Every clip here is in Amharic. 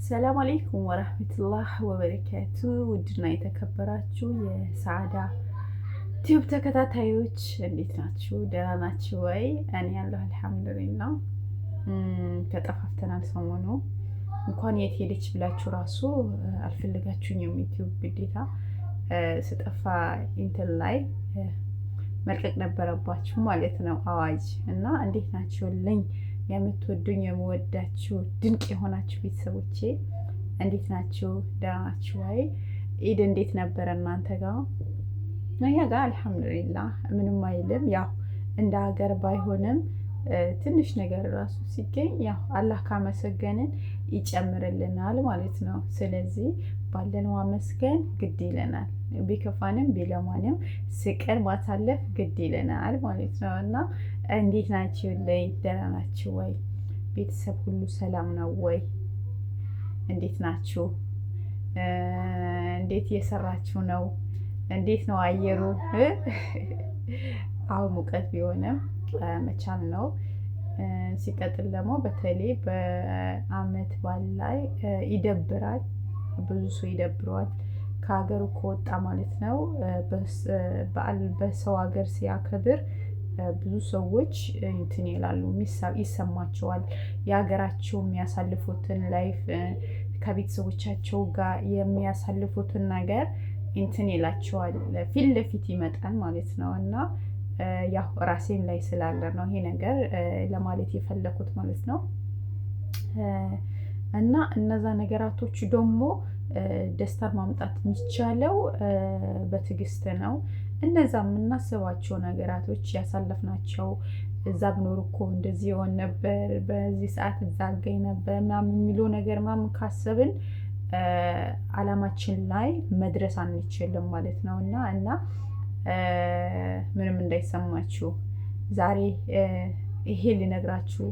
ሰላም አለይኩም ወራህመቱላህ ወበረካቱ። ውድና የተከበራችሁ የሰዓዳ ቲዩብ ተከታታዮች እንዴት ናችሁ? ደህና ናችሁ ወይ? እኔ ያለሁ አልሐምዱሊላህ። ተጠፋፍተናል። ሰሞኑ እንኳን የት ሄደች ብላችሁ ራሱ አልፈልጋችሁኝም። ዩቲዩብ ግዴታ ስጠፋ እንትን ላይ መልቀቅ ነበረባችሁ ማለት ነው አዋጅ። እና እንዴት ናችሁልኝ? የምትወዱኝ የምወዳችሁ ድንቅ የሆናችሁ ቤተሰቦቼ እንዴት ናችሁ? ደህና ናችሁ ወይ? ኢድ እንዴት ነበረ እናንተ ጋር? እኛ ጋር አልሐምዱሊላህ ምንም አይልም። ያው እንደ ሀገር ባይሆንም ትንሽ ነገር ራሱ ሲገኝ ያው አላህ ካመሰገንን ይጨምርልናል ማለት ነው። ስለዚህ ባለን ማመስገን ግድ ይለናል። ቢከፋንም ቢለማንም ስቀን ማሳለፍ ግድ ይለናል ማለት ነው። እና እንዴት ናችሁ? ላይ ደህና ናችሁ ወይ? ቤተሰብ ሁሉ ሰላም ነው ወይ? እንዴት ናችሁ? እንዴት እየሰራችሁ ነው? እንዴት ነው አየሩ? አሁን ሙቀት ቢሆንም መቻል ነው። ሲቀጥል ደግሞ በተለይ በአመት በዓል ላይ ይደብራል። ብዙ ሰው ይደብረዋል ከሀገሩ ከወጣ ማለት ነው። በዓል በሰው ሀገር ሲያከብር ብዙ ሰዎች እንትን ይላሉ፣ ይሰማቸዋል። የሀገራቸው የሚያሳልፉትን life ከቤተሰቦቻቸው ጋር የሚያሳልፉትን ነገር እንትን ይላቸዋል፣ ፊት ለፊት ይመጣል ማለት ነው። እና ያው ራሴም ላይ ስላለ ነው ይሄ ነገር ለማለት የፈለኩት ማለት ነው። እና እነዛ ነገራቶች ደግሞ ደስታን ማምጣት የሚቻለው በትዕግስት ነው። እነዛ የምናስባቸው ነገራቶች ያሳለፍናቸው እዛ ብኖር እኮ እንደዚህ ይሆን ነበር፣ በዚህ ሰዓት እዛ አገኝ ነበር ምናምን የሚለው ነገር ምናምን ካሰብን አላማችን ላይ መድረስ አንችልም ማለት ነው። እና ምንም እንዳይሰማችሁ ዛሬ ይሄ ልነግራችሁ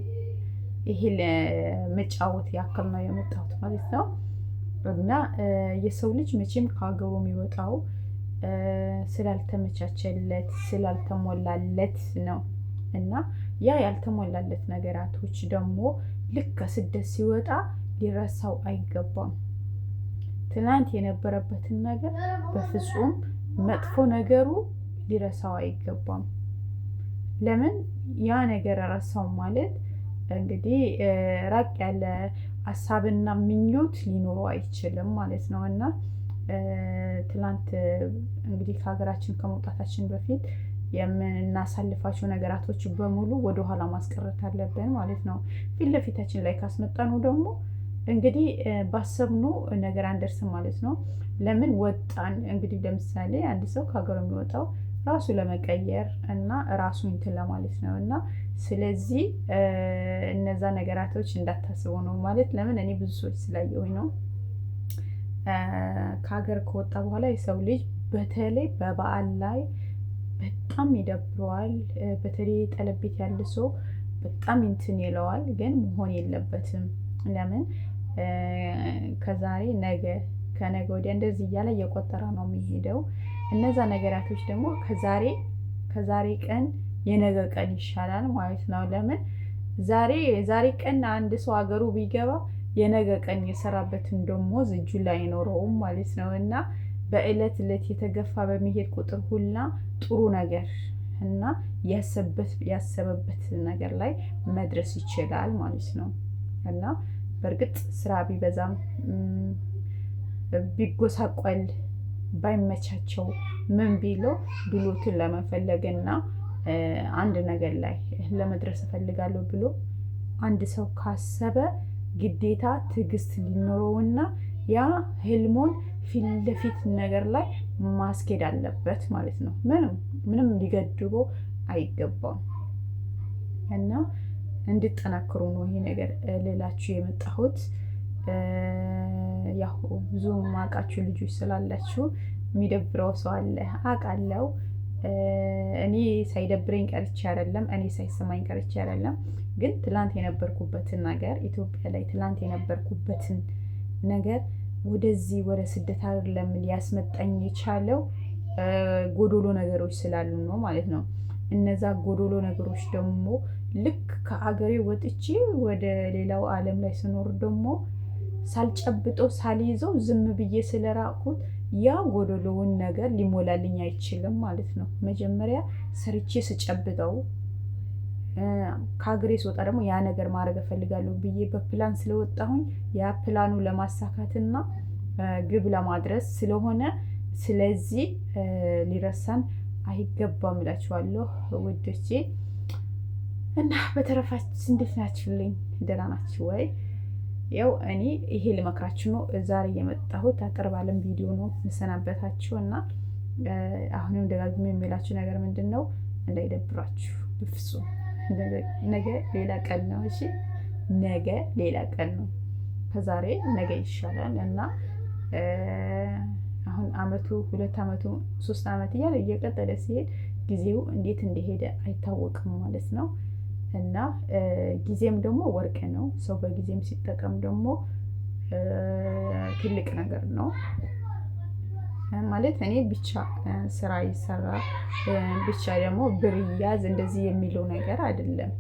ይሄ ለመጫወት ያክል ነው የመጣሁት ማለት ነው። እና የሰው ልጅ መቼም ከሀገሩ የሚወጣው ስላልተመቻቸለት ስላልተሞላለት ነው። እና ያ ያልተሞላለት ነገራቶች ደግሞ ልክ ከስደት ሲወጣ ሊረሳው አይገባም። ትናንት የነበረበትን ነገር በፍጹም መጥፎ ነገሩ ሊረሳው አይገባም። ለምን ያ ነገር ረሳው ማለት እንግዲህ ራቅ ያለ ሀሳብና ምኞት ሊኖረው አይችልም ማለት ነው። እና ትላንት እንግዲህ ከሀገራችን ከመውጣታችን በፊት የምናሳልፋቸው ነገራቶች በሙሉ ወደኋላ ማስቀረት አለብን ማለት ነው። ፊት ለፊታችን ላይ ካስመጣነው ደግሞ እንግዲህ ባሰብነው ነገር አንደርስም ማለት ነው። ለምን ወጣን? እንግዲህ ለምሳሌ አንድ ሰው ከሀገሩ የሚወጣው ራሱ ለመቀየር እና ራሱ እንትን ለማለት ነው። እና ስለዚህ እነዛ ነገራቶች እንዳታስቡ ነው ማለት። ለምን እኔ ብዙ ሰዎች ስላየሁኝ ነው። ከሀገር ከወጣ በኋላ የሰው ልጅ በተለይ በበዓል ላይ በጣም ይደብረዋል። በተለይ ጠለቤት ያለ ሰው በጣም እንትን ይለዋል። ግን መሆን የለበትም። ለምን ከዛሬ ነገ ከነገ ወዲያ እንደዚህ እያለ እየቆጠረ ነው የሚሄደው። እነዛ ነገራቶች ደግሞ ከዛሬ ቀን የነገ ቀን ይሻላል ማለት ነው። ለምን ዛሬ ቀን አንድ ሰው ሀገሩ ቢገባ የነገ ቀን የሰራበትን ደሞዝ እጁ ላይ አይኖረውም ማለት ነው። እና በእለት እለት የተገፋ በሚሄድ ቁጥር ሁላ ጥሩ ነገር እና ያሰበበት ነገር ላይ መድረስ ይችላል ማለት ነው። እና በእርግጥ ስራ ቢበዛም ቢጎሳቆል ባይመቻቸው ምን ቢለው ድሎትን ለመፈለግና አንድ ነገር ላይ ለመድረስ እፈልጋለሁ ብሎ አንድ ሰው ካሰበ ግዴታ ትዕግስት ሊኖረውና ያ ህልሙን ፊት ለፊት ነገር ላይ ማስኬድ አለበት ማለት ነው። ምንም ምንም ሊገድቦ አይገባም። እና እንድጠናክሩ ነው ይሄ ነገር ልላችሁ የመጣሁት። ያው ብዙ ማውቃችሁ ልጆች ስላላችሁ የሚደብረው ሰው አለ አውቃለሁ። እኔ ሳይደብረኝ ቀርቼ አይደለም፣ እኔ ሳይሰማኝ ቀርቼ አይደለም። ግን ትላንት የነበርኩበትን ነገር ኢትዮጵያ ላይ ትላንት የነበርኩበትን ነገር ወደዚህ ወደ ስደት አይደለም ሊያስመጣኝ የቻለው ጎዶሎ ነገሮች ስላሉ ነው ማለት ነው። እነዛ ጎዶሎ ነገሮች ደግሞ ልክ ከአገሬ ወጥቼ ወደ ሌላው ዓለም ላይ ስኖር ደግሞ ሳልጨብጠው ሳልይዘው ዝም ብዬ ስለራቅኩት ያ ጎደሎውን ነገር ሊሞላልኝ አይችልም ማለት ነው። መጀመሪያ ሰርቼ ስጨብጠው፣ ከሀገሬ ስወጣ ደግሞ ያ ነገር ማድረግ እፈልጋለሁ ብዬ በፕላን ስለወጣሁኝ ያ ፕላኑ ለማሳካትና ግብ ለማድረስ ስለሆነ፣ ስለዚህ ሊረሳን አይገባም እላችኋለሁ ውዶቼ። እና በተረፋች እንዴት ናችሁልኝ? ደህና ናችሁ ወይ? ያው እኔ ይሄ ልመክራችሁ ነው ዛሬ የመጣሁት። አጠር ባለም ቪዲዮ ነው የምሰናበታችሁ። እና አሁንም ደጋግሜ የሚላችሁ ነገር ምንድን ነው? እንዳይደብራችሁ በፍጹም። ነገ ሌላ ቀን ነው። እሺ፣ ነገ ሌላ ቀን ነው። ከዛሬ ነገ ይሻላል። እና አሁን አመቱ፣ 2 አመቱ፣ 3 አመት እያለ እየቀጠለ ሲሄድ ጊዜው እንዴት እንደሄደ አይታወቅም ማለት ነው። እና ጊዜም ደግሞ ወርቅ ነው። ሰው በጊዜም ሲጠቀም ደግሞ ትልቅ ነገር ነው። ማለት እኔ ብቻ ስራ ይሰራ፣ ብቻ ደግሞ ብር ይያዝ እንደዚህ የሚለው ነገር አይደለም።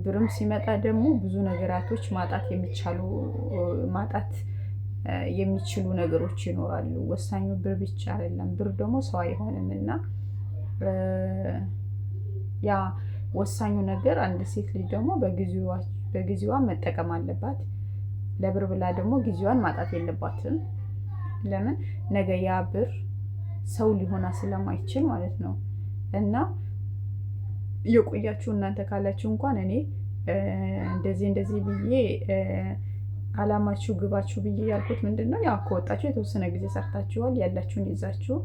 ብርም ሲመጣ ደግሞ ብዙ ነገራቶች ማጣት የሚቻሉ፣ ማጣት የሚችሉ ነገሮች ይኖራሉ። ወሳኙ ብር ብቻ አይደለም። ብር ደግሞ ሰው አይሆንም። እና ያ ወሳኙ ነገር አንድ ሴት ልጅ ደግሞ በጊዜዋ መጠቀም አለባት። ለብር ብላ ደግሞ ጊዜዋን ማጣት የለባትም። ለምን? ነገ ያ ብር ሰው ሊሆና ስለማይችል ማለት ነው። እና የቆያችሁ እናንተ ካላችሁ እንኳን እኔ እንደዚህ እንደዚህ ብዬ አላማችሁ ግባችሁ ብዬ ያልኩት ምንድን ነው? ያው ከወጣችሁ የተወሰነ ጊዜ ሰርታችኋል። ያላችሁን ይዛችሁ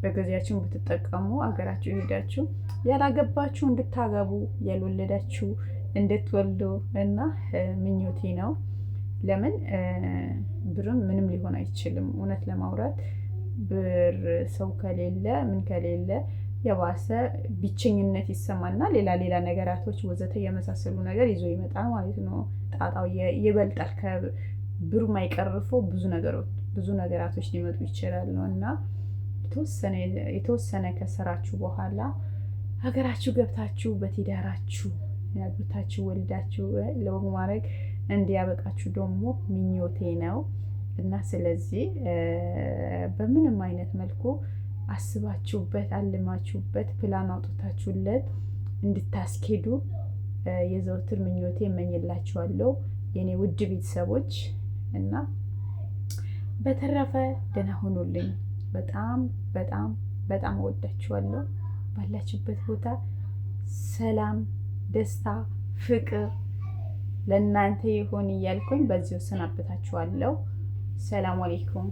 በጊዜያችሁ ብትጠቀሙ፣ አገራችሁ ሄዳችሁ ያላገባችሁ እንድታገቡ፣ ያልወለዳችሁ እንድትወልዱ እና ምኞቴ ነው። ለምን? ብርም ምንም ሊሆን አይችልም። እውነት ለማውራት ብር ሰው ከሌለ፣ ምን ከሌለ የባሰ ብቸኝነት ይሰማና ሌላ ሌላ ነገራቶች ወዘተ የመሳሰሉ ነገር ይዞ ይመጣል ማለት ነው። ጣጣው ይበልጣል። ከብሩ ማይቀርፈው ብዙ ነገሮች፣ ብዙ ነገራቶች ሊመጡ ይችላሉ። እና የተወሰነ ከሰራችሁ በኋላ ሀገራችሁ ገብታችሁ በትዳራችሁ አግብታችሁ ወልዳችሁ ለወግ ማድረግ እንዲያበቃችሁ ደግሞ ምኞቴ ነው። እና ስለዚህ በምንም አይነት መልኩ አስባችሁበት፣ አልማችሁበት፣ ፕላን አውጥታችሁለት እንድታስኬዱ የዘወትር ምኞቴ እመኝላችኋለሁ የኔ ውድ ቤተሰቦች። እና በተረፈ ደህና ሁኑልኝ። በጣም በጣም በጣም እወዳችኋለሁ። ባላችሁበት ቦታ ሰላም፣ ደስታ፣ ፍቅር ለእናንተ ይሁን እያልኩኝ በዚሁ እሰናበታችኋለሁ። ሰላም አለይኩም።